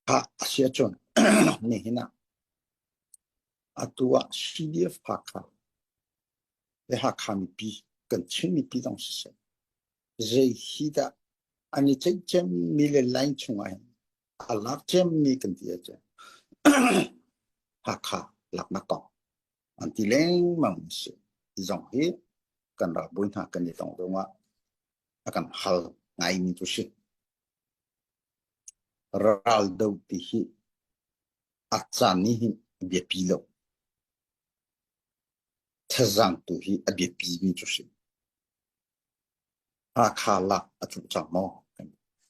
Kha a si ahcun nihin ah atu ah CDF Hakha le Hakha mipi kan Chin mipi zong siseh zei hi dah an i ceih cemmi le line chungah hin a lak cemmi kan ti ahcun Hakha laknak kong an ti lengmang a si. Hi zong hi kan ralbawi hna kan i tong zongah a kan hal ngaimi cu si. Ral do ti hi a caan nih hin a biapi lo. Thazaang tu hi a biapi mi cu si. Hakha lak a cuh cang maw?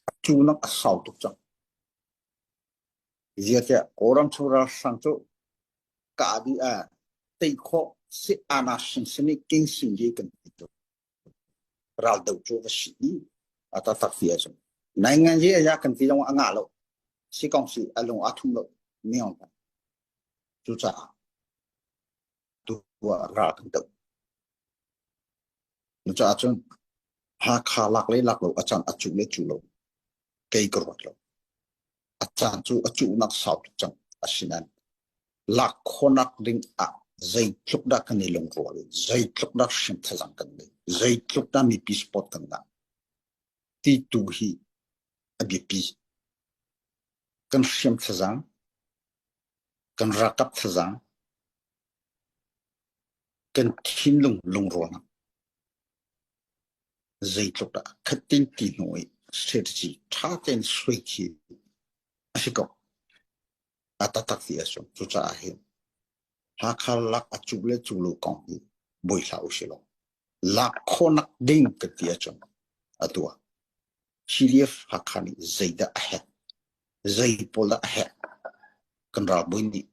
A cunak a sau tuk cang. Ziatiah Kawlram chung ralhrang cu kah dih ah tei khawh si ana sin sin i king sin hi kan ti tuk. Raldo cu a si i a taktak ti ahcun nainganzi a ya kan ti zong a ngah lo. Si kong si a lung a thum lo niang cucaah tu ah ral kan doh. Cucaah cun Hakha lak le lak lo a caan a cu le cu lo kei ka ruat lo. A caan cu a cuhnak sau tuk cang. Asinain lak khawhnak ding ah zeitluk dah kan i lungrual i zeitluk dah hriam thazang kan ngei, zeitluk dah mipi support kan ngah ti tu hi a biapi. Kan hriam thazang, kan ralkap thazang, kan thinlung lungrualnak zeitluk dah khatin ti hnu i strategy ṭha tein suai khi a si ko. A taktak ti a sung. Cucaah hin Hakha lak a cu le cu lo kong hi buai hlah usih law lak khawhnak ding kan ti ahcun atu ah CDF Hakha nih zeidah a herh, zei pawl dah a herh kan ralbawi nih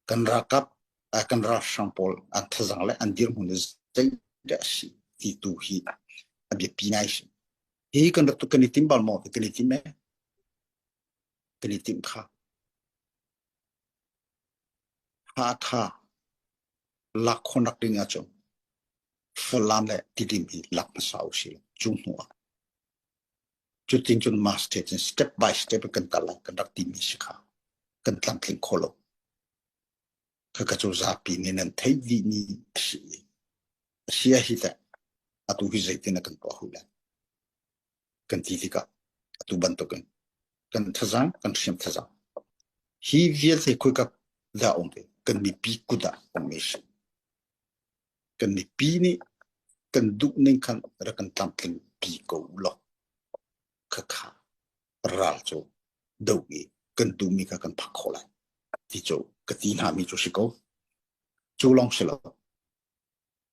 kan ralkap kan ralhrang pawl an thazang le an dirhmun hi zeidah a si ti tu hi a biapi ngai si. Hi kan rak kan i tim bal maw? Kan i tim e. Kan i timh kha. Hakha lak khawhnak ding ahcun Falam le Tidim hi lak hmasa usih law cu hnu ah cutin cun master cun step by step kan kal lai kan rak timi si kha kan tlamtling kho lo. Khaka cu zapi nih nan theih dihmi a si i a si a hi teh atu hi zeitin a kan tuah hu lai kan ti tikah atu bantukin kan thazaang kan hriam thazaang hi vialte khoika dah um ve kan mipi kut ah um si kan mipi nih kan duh ning khan rak kan tlamtling pi ko law khakha ral cu do i kan duhmi kha kan phak khawh lai ti cu ka ti hna mi cu si ko cu lawng si lo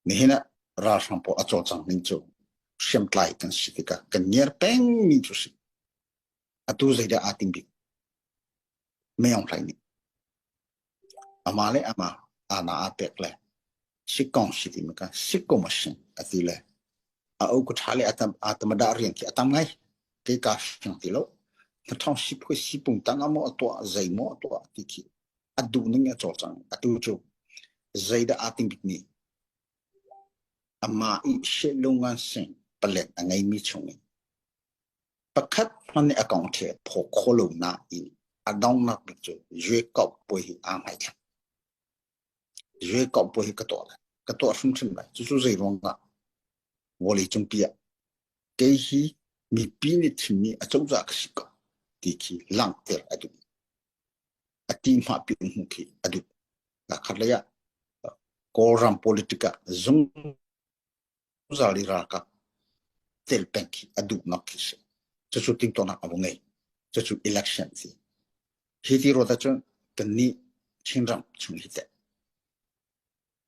nihin ah ralhrang pawl a cawlcang ning cu hriamtlai kan si tikah kan ngiar peng mi cu si atu zeidah aa tim bik Maung Hlaing nih amah le amah ana aa pek le sikong si ti maka sikomation a ti le a u tha le atam atamada rian khi atam ngai ke ka hring ti lo na thong si phui si pung tang amo atwa zei mo atwa ti khi a du ning a cawlcang atu cu zeidah aa ting bik ni ama i she lungan sing palet a ngei mi chung in Pakhat hmanh nih a kong ṭhe phaw kho lo nain a donghnak bik cu Jacob puai hi aa hmaithlak. Jacob puai hi ka tuah lai. Ka tuah hrimhrim lai. Cucu zei ruangah vawleicung pi ah kei hi mipi nih thimmi acozah ka si ko ti khi langhter a duh. A ti hma pi hmu khi a duh. Khat lei ah Kawlram politic ah zung zungzal i ralkap tel peng khi a duhnak khi si. Cucu tingtuahnak a va ngei. Cucu election si. Hi ti ruat ahcun kannih Chinram chung hi teh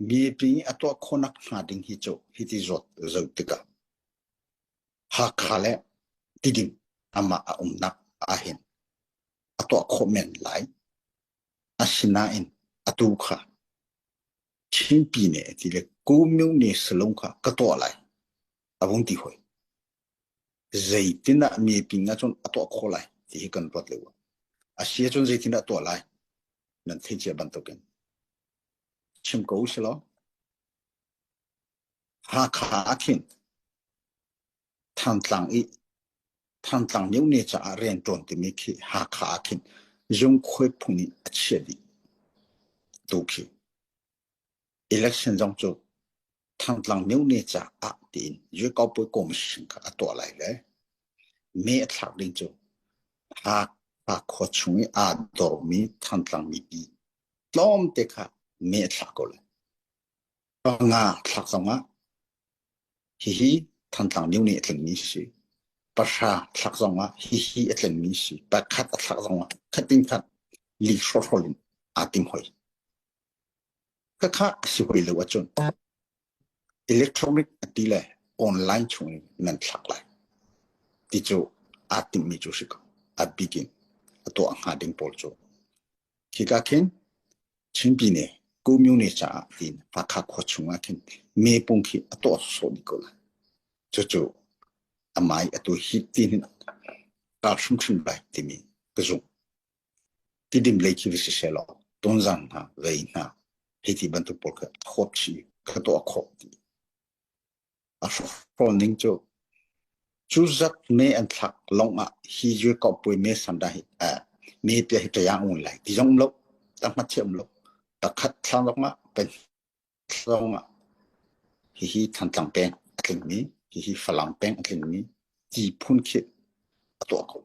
mipi a tuah khawhnak hnga ding hi cu hi ti zawt zo tikah Hakha le Tidim amah a umnak ahhin a tuah khawh men lai. Asinain atu kha Chinpi nih a ti le Kumyone salung kha ka tuah lai a vung ti hoi. Zeitin ah meeting ahcun a tuah khawh lai ti hi kan ruat lio. A si ahcun zeitin dah tuah lai nan theih cia bantukin chim ko usih law Hakha ah khin Thantlang i. Thantlang myone caah rianṭuan timi khi Hakha ah khin zungkhuai phung nih a chiah dih tu khi. Election zong cu Thantlang myone caah tiin Yuekaupawi Commission kha a tuah lai le me a thlak ding cu Hakha khua chung i aa dormi Thantlang mipi tlawmte kha me a thlak ko lai. Panga thlak zongah hihi Thantlang myone a tlingmi si. Pahra thlak zongah hihi a tlingmi si. Pakhat a thlak zongah khatin khat li hrawhrawl in aa tim hoi. Khakha a si hoi lo ahcun electronic a ti le online chung in nan thlak lai ti cu aa timhmi cu si ko. A bik in a tuah hnga ding pawl cu. Khika khin Chin Pyine Kommune caah tiin Hakha khua chung ah khin mepung khi a tuah sawh dih ko lai. Cucu amai atu hi ti hin kaa hrimhrim lai timi ka zumh. Tidim lei khi va si sehlaw Tonzang hna, Vei hna hei ti bantuk pawl kha a huap chih ka tuah khawh ti. A hrawhrawl ning cu cu zat me an thlak lawng ah hi Yuekawpui me sanda hi me pia hi ṭaya un lai ti zong um lo tangmat thiam um lo pakhat thlang zong ah pen zong ah hihi Thantlang peng a tlingmi hihi Falam peng a tlingmi ti phun khi a tuah ko.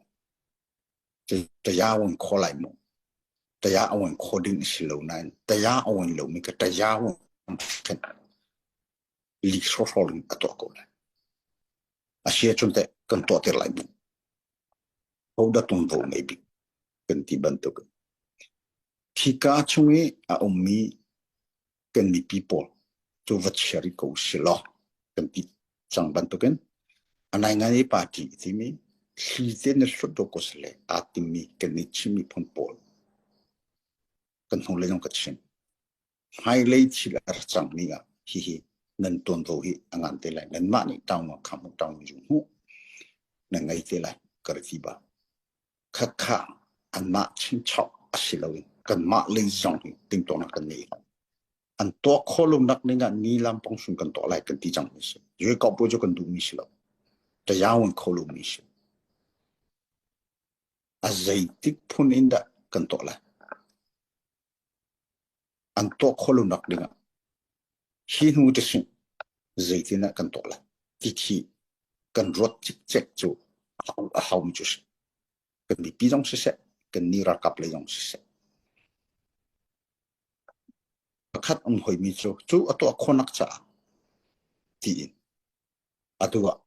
Taya wan kho lai mu. Taya awan kho ding a si lo nain taya awan lomi ka taya wan ṭhen li hrawhrawl in a tuah ko lai. A si ahcun teh kan tuah ter lai mu. Hodah tungvo ngei bik kan ti bantuk. Khika chung i a ummi kan mipi pawl cu va chia rih ko si law kan ti cang bantukin a naingai party timi thli te na hlut do ko sile aa timmi kan nih Chin miphun pawl kan hnulei zong ka chim. Hmailei thil a ra cangmi ah hihi nan tuanvo hi a ngan te lai. Nanmah nih taung kham taung ju hmuh na ngei te lai ka ri ti ba. Khakha anmah chinchok a si loin kanmah lei zong hi timhtuahnak kan ngei lo. An tuah khawh lonak ning ah ni lam pong sun kan tuah lai kan ti cang mi si. Yue kau pu cu kan duh mi si lo. Tayawan kho lo mi si. A zeitik phun in dah kan tuah lai? An tuah khawh lonak ding ah hi hnu te sin zeitin ah kan tuah lai ti khi kan ruat cikcek cu a hau mi cu si. Kan mipi zong siseh, kan ni ralkap lei zong siseh. Pakhat um hoimi cu cu a tuah khawhnak caah tiin atu ah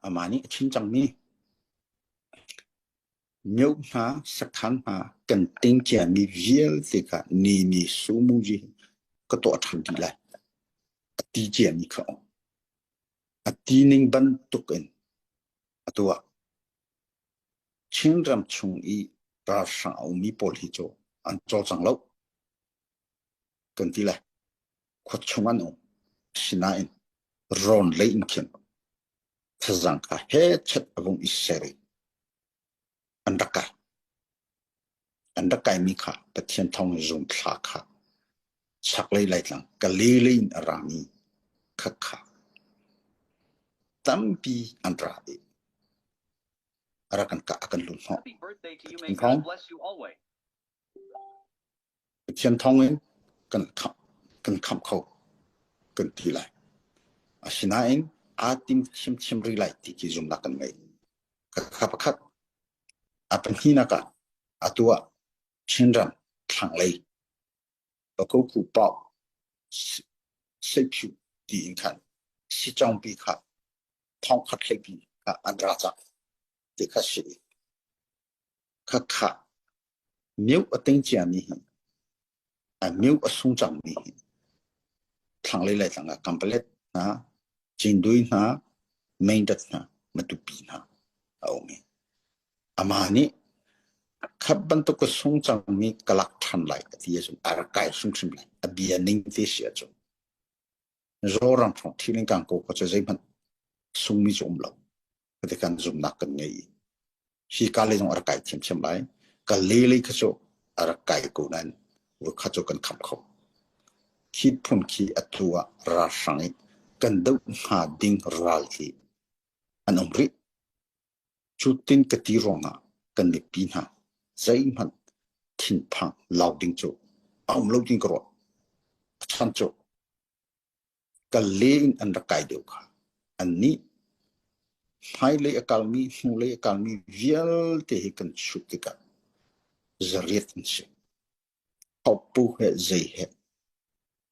amah nih a chim cangmi Myo hna, sakhan hna kan ting ciami vialte kha ni ni sumuji ka tuah ṭhan dih lai. A ti ciami kha um. A ti ning bantuk in atu ah Chinram chung i ralhrang a ummi pawl hi cu an cawlcang lo kan ti lai. Khua chung an um. Asinain rawn lei in khin thazaang kha hechet a vung i ser i an rak kai. An rak kaimi kha Pathian thawng in zungthla kha chaklei Laitlang Galilee in a rami kha kha tampi an ra i a rak kan kah a kan luh hnawh. Pathian thawng Pathian thawng in kan khamh kan khamh kho kan ti lai. Asinain aa tim chiamchiam rih lai ti khi zumhnak kan ngei. Kha pakhat a pahnihnak ah atu ah Chinram thlanglei Pakokku Pau Seiphu tiin khan Sichongpi kha thongkhat hleipi kha an ra cang ti kha si. Khakha mioh a ting ciami hi a mioh a sung cangmi hi thlanglei Laitlang ah Kanpalet hna, Cindui hna, Meindat hna, Matupi hna a um i amah nih khat bantuk ka sung cangmi ka lak ṭhan lai a ti ahcun a rak kai hrimhrim lai. A bia ning te si ahcun Zoram hrawng thil kang ko kha cu zeihmanh sungmi cu um lo. Kati kan zumnak kan ngei i hi ka lei zong a rak kai thiamthiam lai. Ka le lei kha cu a rak kai ko nain kha cu kan kham kho. Khi phun khi atu ah ralhrang i kan doh hnga ding ral hi an um rih. Cutin ka ti ruangah kan mipi hna zeihmanh thinphang lau ding cu a um lo ding ka ruah. A chan cu kal le in an rak kai deuh kha. Annih hmailei a kalmi, hnulei a kalmi vialte hi kan chut tikah zariat an si. Hoppu he zei he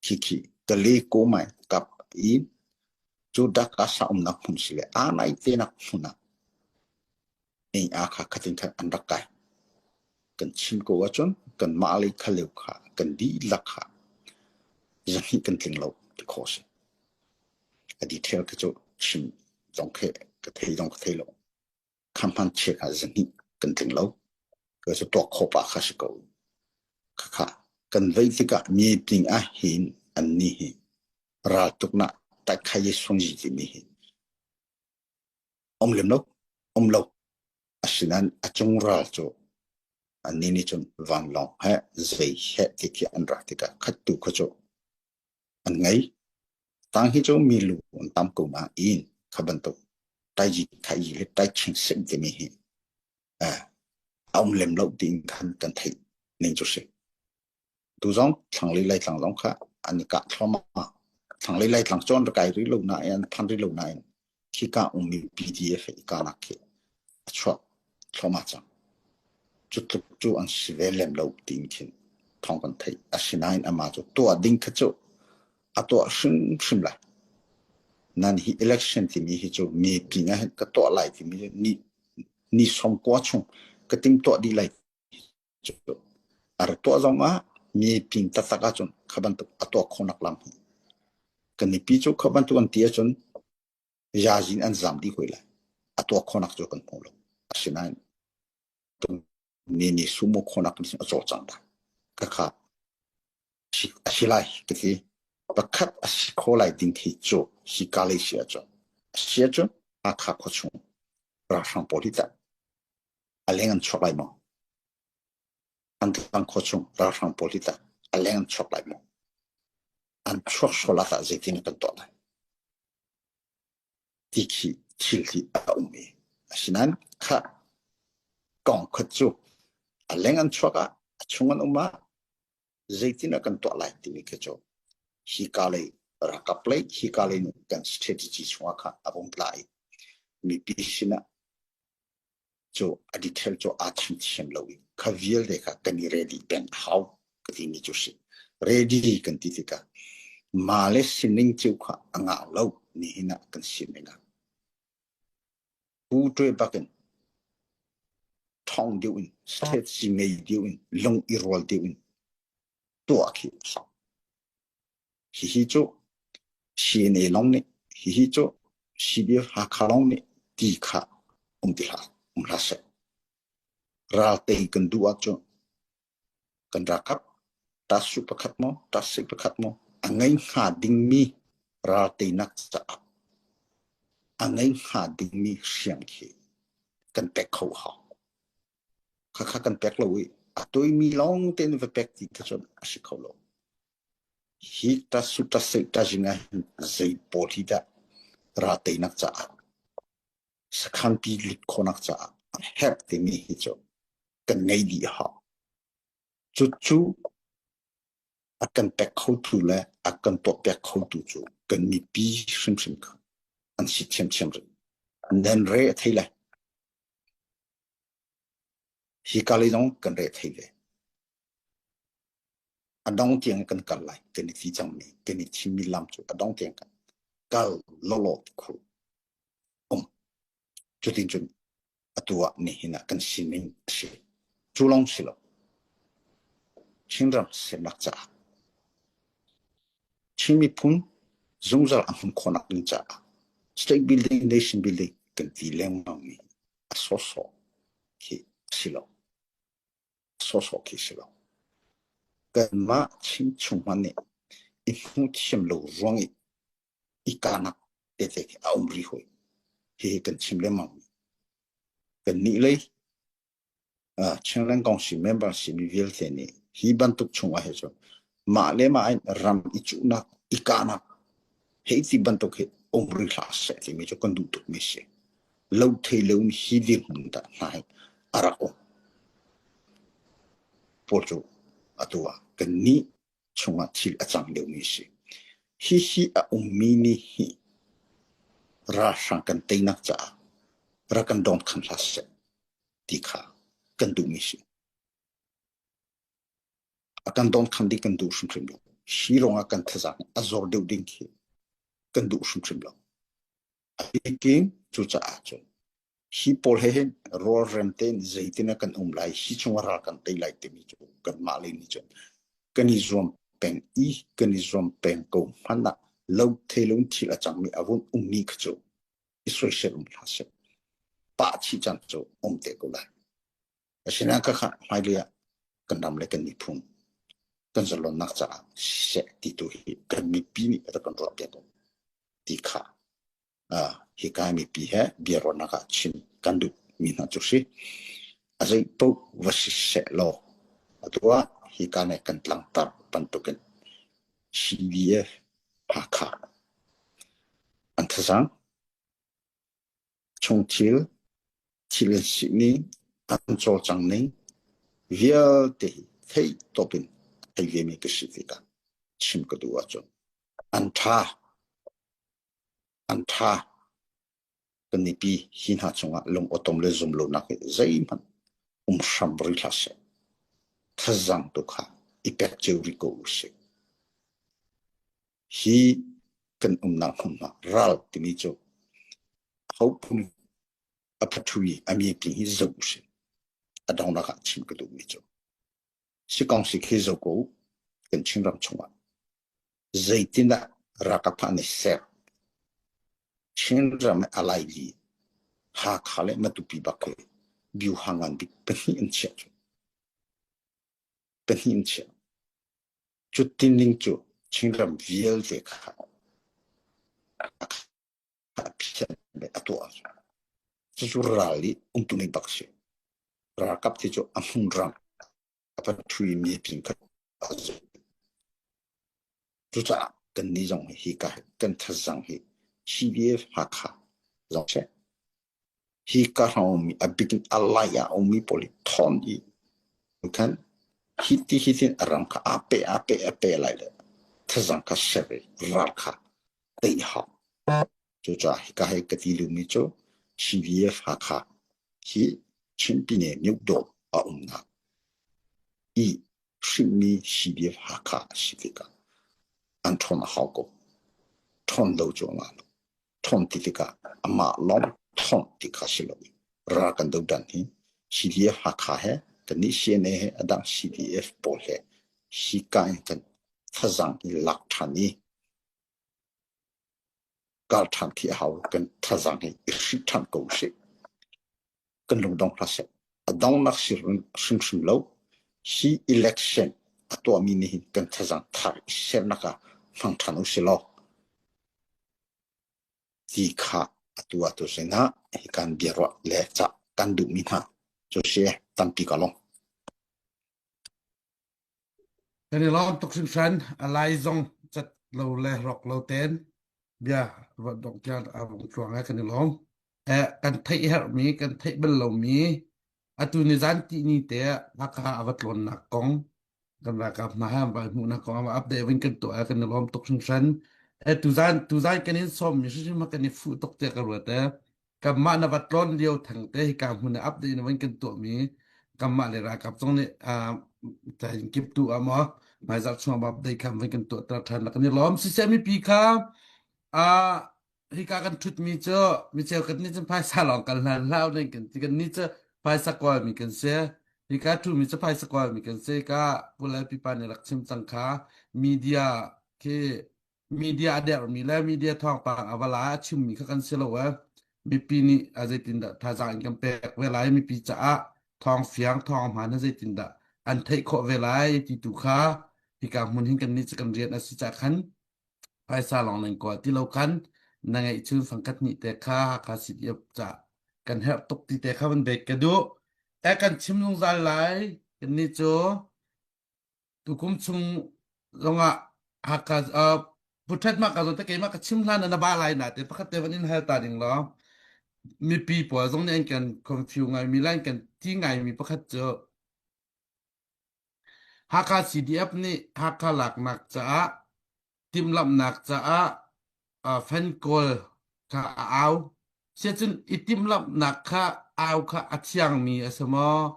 khikhi kale komai kap i cu dak asa umnak hmun si le aa nai tenak hmun ah ei a kha khatin khan an rak kai. Kan chim ko ahcun kanmah lei kha leu kha kan dihlak kha zahnih kan tling lo ti khawh si. A detail kha cu chim zong khi ka thei zong ka thei lo. Kha hman chia kha zahnih kan tling lo. Ka cu tuak khawh pah kha si ko. Khakha kan vei tikah mi ping ah hin an ni hi raltuknak taikhaye sungyi timi hi um lem lo um lo. Asinain a cung ral cu annih nih cun vanlawng he zei he ti khi an rak tikah khattu kha cu an ngei. Tang hi cu mi lu an tam ko nain kha bantuk taiji thaiji le taiching sim timi hi eh, a um lem lo tiin khan kan theih ning cu si. Tu zong thlanglei Laitlang zong kha an i kah thluahmah. Thlanglei Laitlang cu an rak kai rih lo nain an phan rih lo nain khika ummi PDF i kahnak khi a chuak thluahmah cang. Cu tluk cu an si ve lem lo tiin khin thawng kan theih. Asinain amah cu tuah ding kha cu a tuah hrimhrim lai. Nan hi election timi hi cu mipi nih hin ka tuah lai timi ni ni 90 chung ka timtuah dih lai cu a rak tuah zong ah mi ping taktak ahcun kha bantuk a tuah khawhnak lam hi kan mipi cu kha bantuk an ti ahcun yazin an zam dih hoi lai. A tuah khawhnak cu kan hmu lo. Asinain ni ni sumo khawhnak in a cawlcang lai. Khakha a si lai ka ti. Pakhat a si kho lai ding khi cu hi ka lei si ahcun a si ahcun Hakha khuachung ralhrang pawl hi tah a leng an chuak lai maw? Thantlang khua chung ralhrang pawl hi tah a leng an chuak lai maw? An chuak sual ah tah zeitin kan tuah lai? Ti khi thil hi a um i asinain kha kong khat cu a leng an chuak ah a chung an um ah zeitin ah kan tuah lai timi khi cu hi ka lei ralkap lei hi ka lei kan strategy chungah kha a vung tla i mipi sinah cu a detail cu aa chim thiam lo i kha vialte kha kan i ready peng a hau ka timi cu si. Ready kan ti tikah mah le sining cio kha a ngah lo nihin ah kan sining ah pu ṭwe bakin ṭhawng deuh in strategy ngei deuh in lung i rual deuh in tuah khi a hau. Hihi cu CNA lawng nih, hihi cu CDF Hakha lawng nih ti kha um ti hlah, um hlah seh. Ral tei kan duh ahcun kan ralkap tasu pakhat maw, tasi pakhat maw a ngei hnga dingmi ral teinak caah a ngei hnga dingmi hriam khi kan pek kho hau. Khakha kan pek lo i a toimi lawng tein va pek ti kha cun a si kho lo. Hi tasu tasei tazing ah hin zei pawl hi dah ral teinak caah sakhanpi lut khawhnak caah a herh timi hi cu kan ngei dih a hau. Cucu a kan pek khotu le a kan tuahpiak khotu cu kan mipi hrimhrim kha an si thiamthiam rih. Nan re a thei lai. Hi ka lei zong kan re thei ve. A dong tiang kan kal lai kan i ti cangmi kan i thimmi lam cu a dong tiang kan kal lawlaw ti khu um. Cutin cun atu ah nihin ah kan sining a si. Cu lawng si lo. Chinram semnak caah Chin miphun zungzal a hmun khawhnak ding caah state building, nation building kan ti lengmang mi a sawhsawh khi a si lo. Sawhsawh khi si lo. Kanmah Chin chung hmanh nih i hmu thiam lo ruang i i kahnak tete khi a um rih hoi. Hihi kan chim lengmang mi. Kannih lei Chinland Council member simi vialte nih hi bantuk chungah hi cun mah le mah in ram i cuhnak, i kahnak hei ti bantuk hi um rih hlah seh timi cu kan duh tukmi si. Lo thei lo in hi dirhmun dah hna hi a rak um. Pawl cu atu ah kannih chungah thil a cang liomi a si. Hihi a ummi nih hi ralhrang kan teinak caah rak kan dawnkhan hlah seh ti kha kan duhmi a si. A kan dawnkhan ding kan duh hrimhrim lo. Hi ruangah kan thazaang a zor deuh ding khi kan duh hrimhrim lo. A bikin cucaah cun hi pawl he hin rawlrem tein zeitin ah kan um lai, hi chungah ral kan tei lai timi cu kanmah lei nih cun kan i zuam peng i kan i zuam peng ko hmanh ah lo thei lo in thil a cangmi a vun ummi kha cu i soisel um hlah seh. Pah chih caan cu um te ko lai. Asinain khakha hmailei ah kan ram le kan miphun kan zalonnak caah siseh ti tu hi kan mipi nih rak kan ruah piak ko ti kha hika mipi he biaruahnak ah chim kan duh mi hna cu si. A zei paoh va si seh law atu ah hika nih kan tlangtar bantukin CDF Hakha an thazaang Chungthil, thil an sihning, an cawlcang ning vialte hi theih tawp in a thei vemi ka si tikah chim ka duh ahcun an ṭha, an ṭha. Kan mipi hi hna cungah lung awtom le zumlonak hi zeihmanh um hram rih hlah seh. Thazaang tu kha i pek cio rih ko u sih. Hi kan umnak hmunhma ral timi cu aho phun a phathui a mipi hi zoh usih. A donghnak ah chim ka duhmi cu sikong si khi zo ko u kan Chinram chungah zeitindah ralkap an i ser Chinram a laili Hakha le Matupi bak hi byuha ngan bik pahnih an chiah cu pahnih an chiah Cutin ning cu Chinram vialte kha a phiat le a tuah. Cucu ral i umtu ning bak si. Ralkap ti cu a hmun ram a pathui mi pin kha a zumh. Cucaah kannih zong hi ka kan thazang hi CDF Hakha zong seh Hi ka hrawngmi a bik in a lai ah a ummi pawl hi thawn i khan hiti hitin a ram kha aa peh aa peh a peh lai le thazang kha ser i ral kha tei a hau. Cucaah hika hei ka ti duhmi cu CDF Hakha hi Chin Pyine Myukdaw a umnak i hrinmi CDF Hakha a si tikah an ṭhawn a hau ko. Ṭhawn lo cu a ngah lo. Ṭhawn ti tikah amah lawng ṭhawn ti kha si lo in ral kan dodan hi CDF Hakha he kannih CNA he a dang CDF pawl he hika in kan thazaang i lak ṭhan i kal ṭhan khi a hau kan thazaang hi i hrih ṭhan ko usih. Kan lungdong hlah seh. A donghnak si hrimhrim lo. Hi election a tuahmi nih hin kan thazaang thar i sernak ah hmang ṭhan usih law ti kha atu ah tu sinah hi kan biaruah le cah kan duhmi hna cu si tampi ka lawm. Kan i lawm tuk hringhran. A lai zong cat lo le rawk lo ten bia ruat dong tiang a vung tluang e kan i lawm. Eh, kan theih herhmi, kan theih bal lomi, atu ni zan ti ni te Hakha a va tlawnnak kong kan ralkap hna he an vai hmuhnak kong a update vin kan tuah kan i lawm tuk hringhran. Eh, tuzan tuzan kan in sawm mi hrimhrim kan i fuh tuk tiah ka ruat eh. Kanmah na va tlawn lio theng te hika hmun ah update na van kan tuahmi kanmah le ralkap zong nih uh, kip tu ah maw hmaizarh chung ah update kha van kan tuah ter than kan i lawm siseh mipi kha uh, hika kan thutmi cu micheu kan nih cun phaisa lawng kal hlan hlau ning kan ti kan nih cu phaisa kawlmi kan si hika thumi cu phaisa kawlmi kan si ka pulai pipa nih rak chim cang kha media khi media a dermi le media thawngpang a va la a chimmi kha kan si lo e mipi nih a zeitindah thazaang in kan pek ve lai mipi caah thawng fiang thawng hmaan na zeitindah an theih khawh ve lai ti tu kha hika hmun hin kan nih cu kan rian a si cah khan phaisa lawng nan kawl ti lo khan na ngeih chun fangkhat nih te kha Hakha CDF ca kan herh tuk ti te kha van bek ka duh e kan chim zungzal lai kan nih cu Tukum chung zongah Hakha uh, Pu Ṭhet mah ka zawn te keimah ka chim hlan ah na ba lai na te pakhat te van in hal ta ding law. Mipi pawl zong nih an kan confuse ngaimi le an kan ti ngaimi pakhat cu Hakha CDF nih Hakha laknak caah timhlamhnak caah fan kawl kha a au. Siacun i timhlamhnak kha au kha a thiangmi a si maw?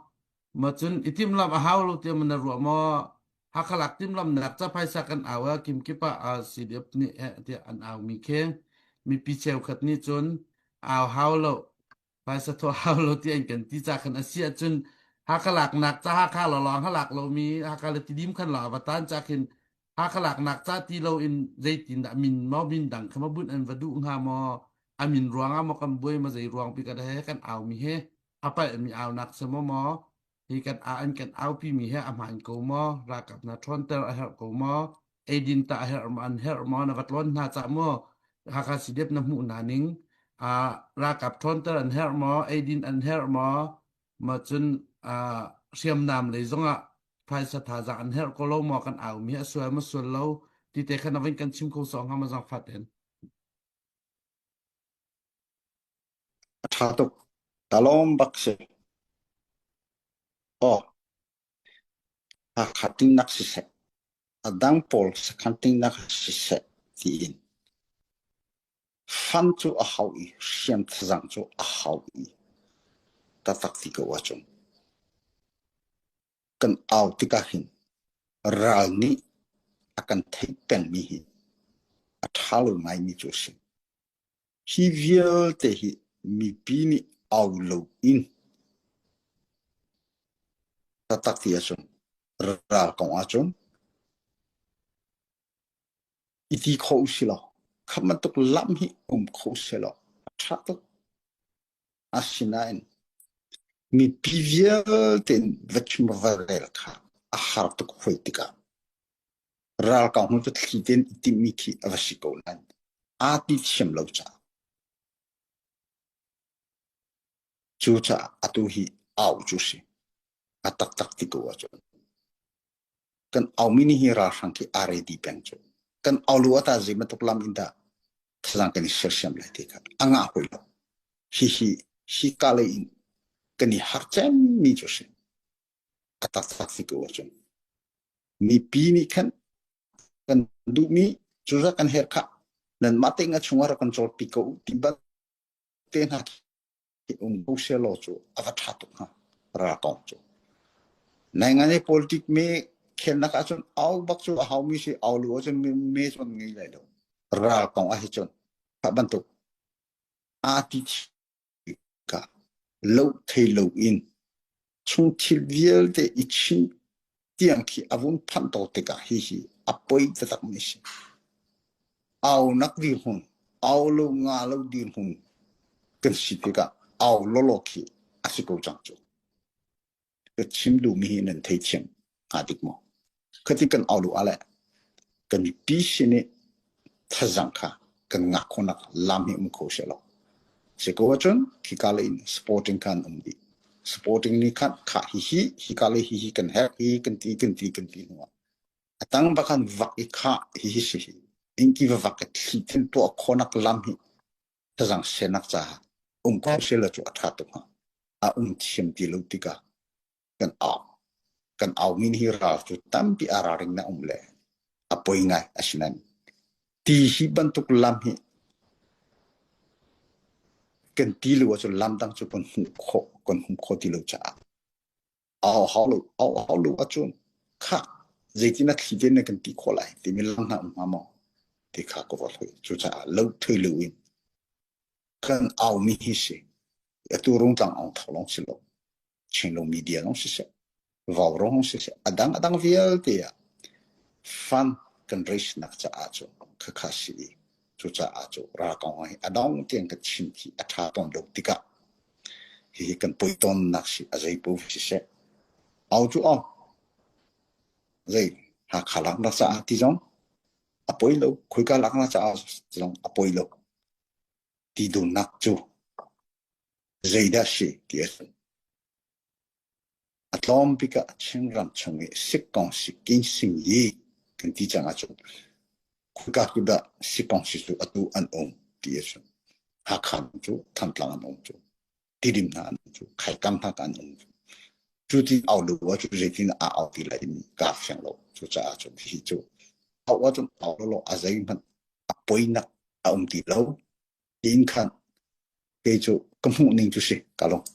Maw cun i timhlamh a hau lo tiah maw na ruah maw? Hakha lak timhlamhnak ca phaisa kan au ah kimkip ah CDF nih eh tiah an aumi khi mipi cheukhat nih cun au hau lo phaisa thawh hau lo ti an kan ti ca khan a si ahcun Hakha laknak ca Hakha lawlawng ha lak lomi Hakha le Tidim khan lawng va tan ca khin Hakha laknak ca ti loin zeitin dah min maw min dang kha ma bunh an va duh hnga maw a min ruangah maw kan buai ma zei ruang pi kan he kan au mi he a palh mi au nak se maw maw hi kan a an kan aupi mi he a hmaan ko maw ralkap na ṭhawnter a herh ko maw eidin ta a herh maw an herh maw na va tlawn hna ca maw Hakha CDF na hmuh hna ning a ralkap ṭhawnter an herh maw eidin an herh maw ma cun hriamnam lei zongah phaisa thazaang an herh ko lo maw kan au mi a sual ma sual lo ti te khan avin kan chim kho so hnga ma zang fat in A ṭha tuk. Ka lawm bak si. Aw, Hakha tingnak siseh, a dang pawl sakhan tingnak siseh tiin fan cu a hau i hriam thazang cu a hau i taktak ti ko ahcun kan au tikah hin ral nih a kan theih pengmi hi a ṭha lo ngaimi cu a si. Hi vialte hi mipi nih au loin taktak ti ahcun ral kong ahcun i ti kho usih law kha bantuk lam hi um kho sehlaw a ṭha tuk. Asinain mipi vialte in va chim va rel kha a har tuk hoi tikah Ralkap hnu cu thli tein i timhmi khi a va si ko nain aa ti thiam lo caah cucaah atu hi au cu si. A taktak ti ko ahcun kan aumi nih hi ralhrang khi aa ready peng cu. Kan au lu ata zei bantuk lam in dah thazaang kan i sersiam lai ti kha a ngah hoi lo. Hihi hi ka lei in kan i har cemmi cu si. A taktak ti ko ahcun mipi nih khan kan duhmi cuza kan herh khah nanmah te nga chungah rak kan cawlpi ko ti bal te hna khi um ko selaw cu a va ṭha tuk hnga ralkong cu nai ngai politic me khelnak ahcun au bak cu a haumi si au lu ahcun me cu an ngei lai lo ralkong ah hi cun kha bantuk aa ti tikah loh thei loin chungthil vialte i chinh tiang khi a vun phanh to tikah hihi a poi taktakmi a si. Aunak dirhmun, au lo nga lo dirhmun kan si tikah au lawlaw khi a si ko cang cu. Ka chim duhmi hi nan theithiam hnga dik maw? Khati kan au lu ah le kan mipi sin i thazang kha kan ngah khawhnak lam hi um kho seh law. Si ko ahcun khika lei in supporting khan um dih. Supporting nih khan kha hihi hika lei hihi kan herh hi kan ti kan ti kan ti hnu ah a tang bak khan vak i kha hihi si hi ingki va vak i thli thil tuah khawhnak lam hi thazang senak caah um kho seh law cu a ṭha tuk hnga. A um thiam ti lo tikah kan au. Kan aumi hi ral cu tampi aa ralring na um le a poi ngai asinain ti hi bantuk lam hi kan ti lo ahcun lam dang cu kan hmuh khawh kan hmuh khawh ti lo caah au hau lo au hau lo ahcun kha zeitin a thli te na kan ti khawh lai timi lam hna um hnga maw ti kha ka ruat hoi cucaah lo thei lo in kan aumi hi si atu rungtlang ong tho long si lo Chinlo media zong siseh, Vaurawng siseh, a dang a dang vialte ah fund kan raise nak caah cu khakha si i cucaah cu ralkong hi a dong tiang kan chim khi a ṭha tawn lo tikah hihi kan poi tawnnak si a zei paoh siseh au cu au zei Hakha laknak caah ti zong a poi lo khoika laknak caah zong a poi lo ti duhnak cu Zeidah si ti a si. A tlawm bik ah Chinram chung i sikkong si kinsing yi kan ti cang ahcun khoika tu dah sikkong si cu atu an um ti a si. Hakha cu Thantlang an um cu Tidim hna an um cu Khaikam hna an um cu cu ti au lu ah cu zeitin a au ti lai mi kaa fiang lo. Cucaah cun hihi cu au ahcun au lo a zeihmanh a poinak a um ti lo tiin khan kei cu ka hmuh ning cu si ka lung.